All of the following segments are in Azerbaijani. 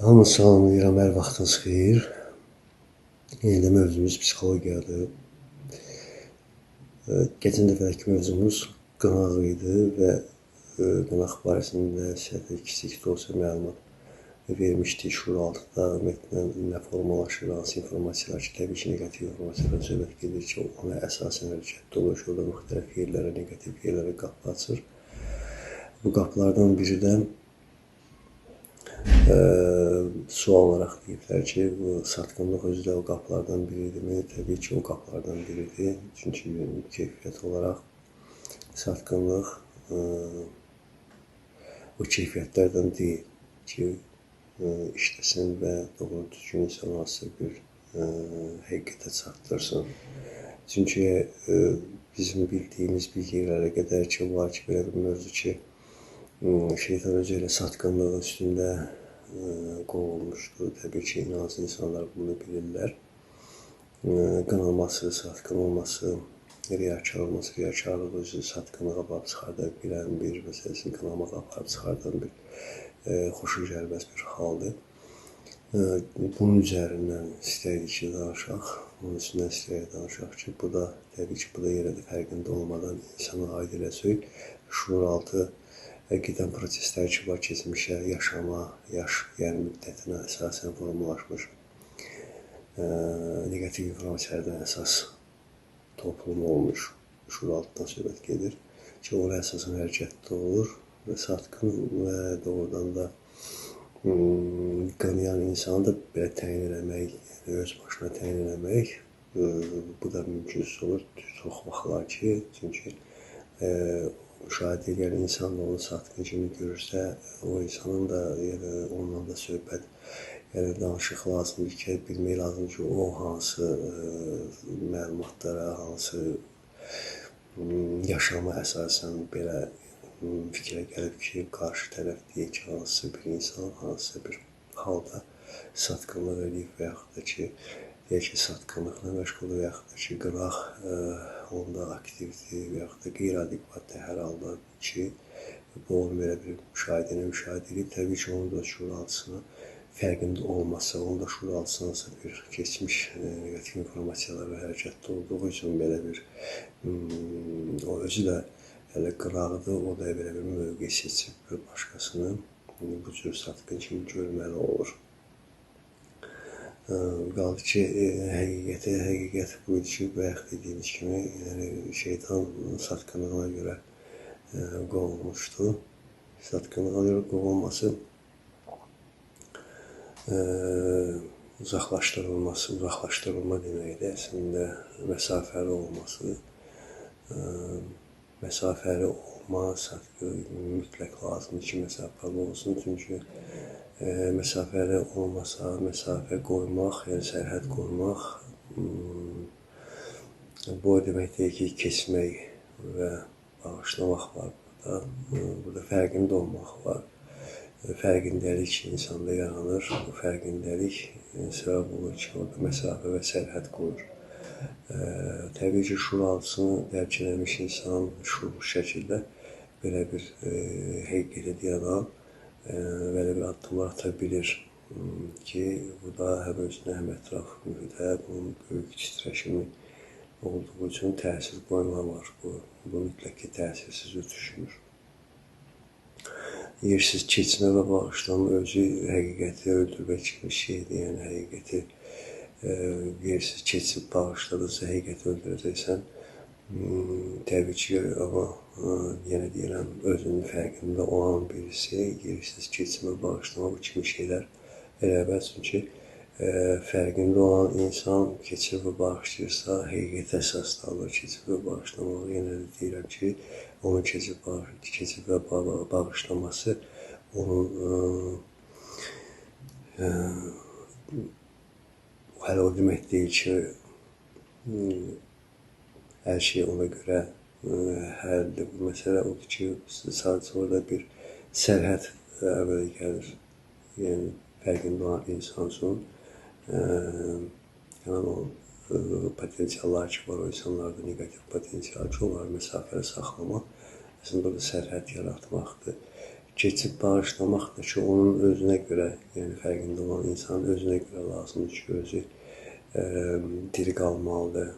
Hamı salamlayıram, hər vaxtınız xeyir. Yenə də mövzumuz psixologiyadır. Keçən dəfəki mövzumuz qınaq idi və qınaq barəsində səhvə kiçik də olsa məlumat vermişdik. Şuuraltıda ümumiyyətlə nə formalaşır, hansı informasiyalar ki, təbii ki, neqativ informasiyadan söhbət gedir ki, ona əsasən hərəkətdə olur ki, orada müxtəlif yerlərə, neqativ yerlərə qapı açır. Bu qapılardan biri də sual olaraq deyiblər ki, bu satqınlıq özü də o qapılardan biridirmi? Təbii ki, o qapılardan biridir. Çünki keyfiyyət olaraq satqınlıq o keyfiyyətlərdən deyil ki, işləsin və doğru düzgün insan hansısa bir həqiqətə çatdırsın. Çünki bizim bildiyimiz bir yerlərə qədər ki, var ki, belə bir mövzu ki, şeytan özü elə satqınlığın üstündə qovulmuşdur. Təbii ki, inanclı insanlar bunu bilirlər. Qınaması, satqın olması, riyakar olması, riyakarlıq özü satqınlığa aparıb çıxardan bilən bir məsələsini qınamağa aparıb çıxardan bir xoşa gəlməz bir haldır. Bunun üzərindən istəyirdik ki, danışaq. Bunun üstündən istəyirdik danışaq ki, bu da təbii ki, bu da yenə də fərqində olmadan insana aid elə söy, şuuraltı gedən proseslər ki, var keçmişə, yaşama, yaş, yəni müddətinə əsasən formalaşmış neqativ informasiyalardan əsas toplumu olmuş şuuraltıdan söhbət gedir ki, ona əsasən hərəkətdə olur və satqın və doğrudan da qınayan insanı da belə təyin eləmək, yəni öz başına təyin eləmək, bu da mümkünsüz olur çox vaxtlar ki, çünki müşahidə edən insan da onu satqın kimi görürsə, o insanın da, yəni onunla da söhbət, yəni danışıq lazımdır ki, bilmək lazımdır ki, o hansı məlumatlara, hansı yaşama əsasən belə fikrə gəlib ki, qarşı tərəf deyir ki, hansısa bir insan, hansısa bir halda satqınlıq eləyib və yaxud da ki, deyək ki, satqınlıqla məşğuldur və yaxud da ki, qınaq onda aktivdir və yaxud da qeyri-adekvatdır hər halda ki, bu onun belə bir müşahidəni müşahidə edib. Təbii ki, onun da şuuraltısına fərqində olmasa, onun da şuuraltısına hansısa bir keçmiş neqativ informasiyalar və hərəkətdə olduğu üçün belə bir, o özü də hələ qınaqdır, o da belə bir mövqe seçib başqasını bu cür satqın kimi görməli olur. Qaldı ki, həqiqət bu idi ki, bayaq dediyimiz kimi, yəni şeytan satqınlığına görə qovulmuşdu. Satqınlığa görə qovulması, uzaqlaşdırılması, uzaqlaşdırılma deməkdir əslində, məsafəli olması, məsafəli olma satqı mütləq lazımdır ki, məsafəli olsun, çünki məsafəli olmasa, məsafə qoymaq, yəni sərhəd qoymaq, bu o demək deyil ki, keçmək və bağışlamaq var burada. Burada fərqində olmaq var. Fərqindəlik insanda yaranır. Bu fərqindəlik səbəb olur ki, orada məsafə və sərhəd qoyur. Təbii ki, şuuraltısını dərk eləmiş insan şuurlu şəkildə belə bir həqiqətə dayanan belə bir addımlar ata bilir ki, bu da həm özünə, həm ətraf mühitə bunun böyük titrəşimi olduğu üçün təsir qoyma var. Bu mütləq ki, təsirsiz ötüşmür. Yersiz keçmə və bağışlama özü həqiqəti öldürmək kimi şeydir. Yəni, həqiqəti yersiz keçib bağışladınsa, həqiqəti öldürəcəksən. Təbii ki, amma yenə deyirəm, özünün fərqində olan birisi yersiz keçmə, bağışlama bu kimi şeylər elə bəs, çünki fərqində olan insan keçir və bağışlayırsa, həqiqətə əsaslanır. Keçib və bağışlamağı, yenə də deyirəm ki, onun keçib və bağışlaması onun hələ o demək deyil ki, hər şey ona görə həldir. Bu məsələ odur ki, sadəcə orada bir sərhəd əmələ gəlir. Yəni, fərqində olan insan üçün yəni o potensiallar ki var, o insanlarda neqativ potensial ki, onları məsafəli saxlamaq, əslində orada sərhəd yaratmaqdır Keçib bağışlamaq da ki, onun özünə görə, yəni fərqində olan insanın özünə görə lazımdır ki, özü diri qalmalıdır.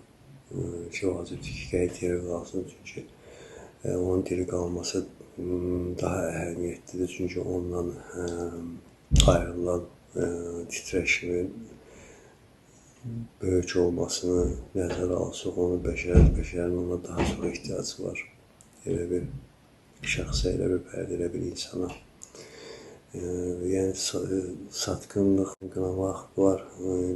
Ki, vacibdir ki, gərək diri qalsın, çünki onun diri qalması daha əhəmiyyətlidir. Çünki ondan ayrılan titrəşimin böyük olmasını nəzərə alsaq, onu bəşərin ona daha çox ehtiyacı var. Elə bir şəxsə, elə bir fərdə, elə bir insana. Yəni satqınlıq, qınamaq var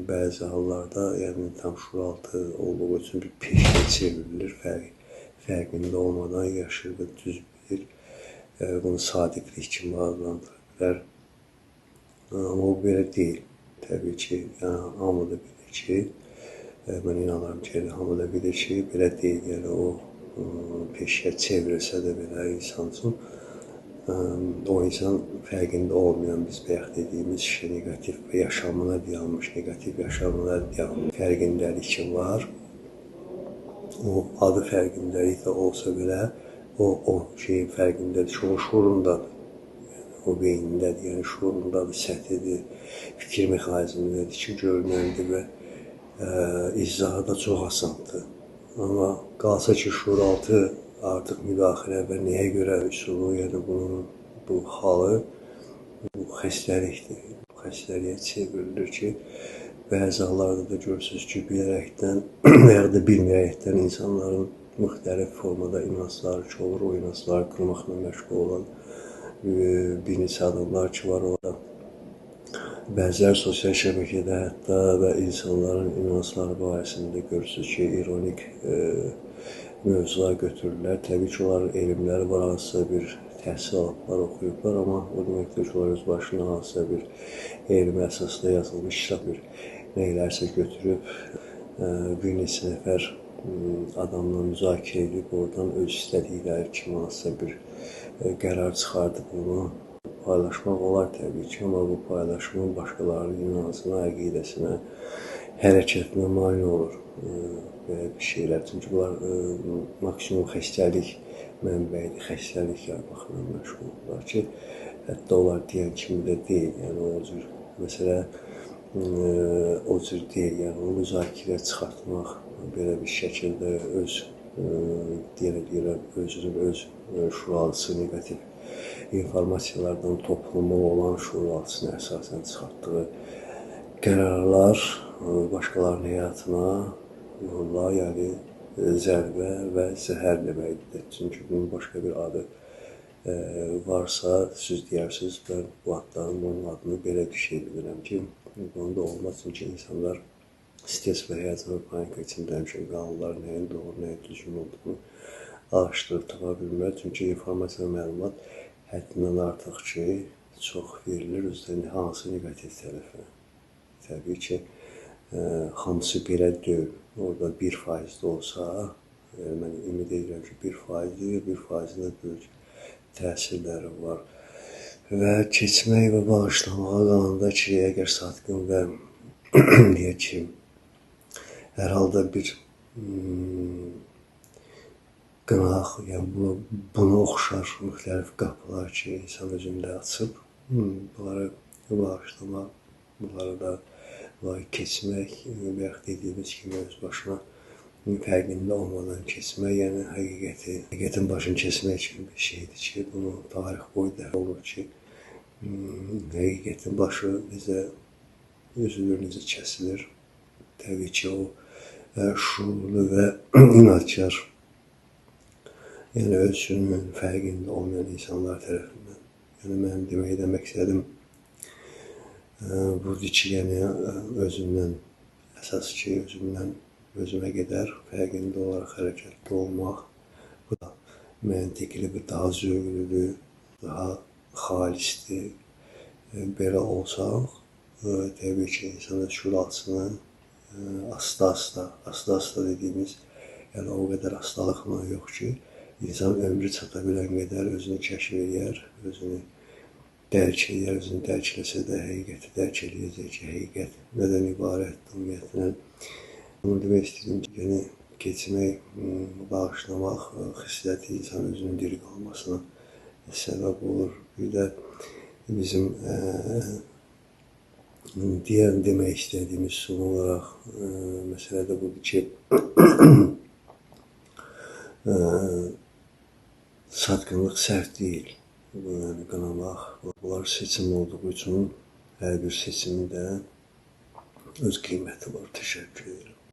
bəzi hallarda, yəni tam şuuraltı olduğu üçün bir peşəyə çevrilir, fərqində olmadan yaşayır və düz bilir. Bunu sadiqlik kimi adlandıra bilər. Amma o belə deyil. Təbii ki, yəni hamı da bilir ki, mən inanıram ki, elə hamı da bilir ki, belə deyil. Yəni o peşəyə çevrilsə də belə insan üçün, o insan fərqində olmayan, biz bayaq dediyimiz şey, neqativ və yaşamına dayanmış, neqativ yaşamına dayanmış fərqindəlik ki var. O adı fərqindəlik də olsa belə, o şeyin fərqindədir ki, o şuurundadır. Yəni, o beynindədir, yəni şuurundadır, səthidir, fikir mexanizmindədir ki, görünəndir və izahı da çox asandır. Amma qalsa ki, şuuraltı artıq müdaxilə və nəyə görə üsulu, yəni bunun bu halı, bu xəstəlikdir. Bu xəstəliyə çevrilir ki, bəzi hallarda da görürsünüz ki, bilərəkdən və ya da bilməyərəkdən insanların müxtəlif formada inancları ki olur, o inancları qırmaqla məşğul olan bir neçə adamlar ki var orada. Bəzilər sosial şəbəkədə hətta və insanların inancları barəsində görürsünüz ki, ironik mövzular götürürlər. Təbii ki, onların elmləri var, hansısa bir təhsil alıblar, oxuyublar, amma o deməkdir ki, onlar öz başına hansısa bir elmi əsasda yazılmış kitab bir neylərsə götürüb bir neçə nəfər adamla müzakirə edib, oradan öz istədikləri kimi hansısa bir qərar çıxardıb onu paylaşmaq olar təbii ki, amma bu paylaşımın başqalarının inancına, əqidəsinə, hərəkətinə mane olur belə bir şeylər. Çünki bunlar maksimum xəstəlik mənbəyidir, xəstəlik yaymaqla məşğul olurlar ki, hətta onlar deyən kimi də deyil, yəni o cür məsələ o cür deyil, yəni onu müzakirəyə çıxartmaq belə bir şəkildə öz deyirəm, özünün öz şuuraltısı neqativ informasiyalardan toplumu olan şuuraltısına əsasən çıxartdığı qərarlar başqalarının həyatına vururlar, yəni zərbə və zəhər deməkdir. Çünki bunun başqa bir adı varsa, siz deyərsiniz, mən bu adların, bunun adını belə bir şey bilirəm ki, bunda olmaz. Çünki insanlar stres və həyəcan və panika içində həmişə qalırlar, nəyin doğru, nəyin düzgün olduğunu araşdırıb tapa bilmirlər. Çünki informasiya və məlumat həddindən artıq ki, çox verilir, özdə hansı neqativ tərəfə. Təbii ki, hamısı belə deyil. Orada 1% də olsa, mən ümid edirəm ki, 1%-dir, 1%-in də böyük təsirləri var. Və keçmək və bağışlamağa qalanda ki, əgər satqın və deyək ki, hər halda bir qınaq, yəni buna oxşar müxtəlif qapılar ki, insan özündə açıb, bunları bağışlamaq, bunları da keçmək, bayaq dediyimiz kimi öz başına fərqində olmadan keçmək, yəni həqiqətin başını kesmək kimi bir şeydir ki, bunu tarix boyu dəfə olur ki, həqiqətin başı necə üzülür, necə kəsilir. Təbii ki, o şuurlu və inadkar, yəni özünün fərqində olmayan insanlar tərəfindən. Yəni mənim deməkdə məqsədim budur ki, yəni özümdən, əsas ki, özümdən özümə qədər fərqində olaraq hərəkətdə olmaq, bu da məntiqli və daha zövqlüdür, daha xalisdir. Belə olsaq, təbii ki, insan öz şuuraltısını asta-asta, asta-asta dediyimiz, yəni o qədər astalıqla yox ki, insan ömrü çata bilən qədər özünü kəşf eləyər, özünü dərk eləyər, özünü dərk eləsə də həqiqəti dərk eləyəcək ki, həqiqət nədən ibarətdir ümumiyyətlə. Bunu demək istəyirəm ki, yəni keçmək, bağışlamaq xisləti insan özünün diri qalmasına səbəb olur. Bir də bizim digər demək istədiyimiz son olaraq məsələ də budur ki, satqınlıq səhv deyil. Yəni qınamaq, bunlar seçim olduğu üçün hər bir seçimin də öz qiyməti var. Təşəkkür edirəm.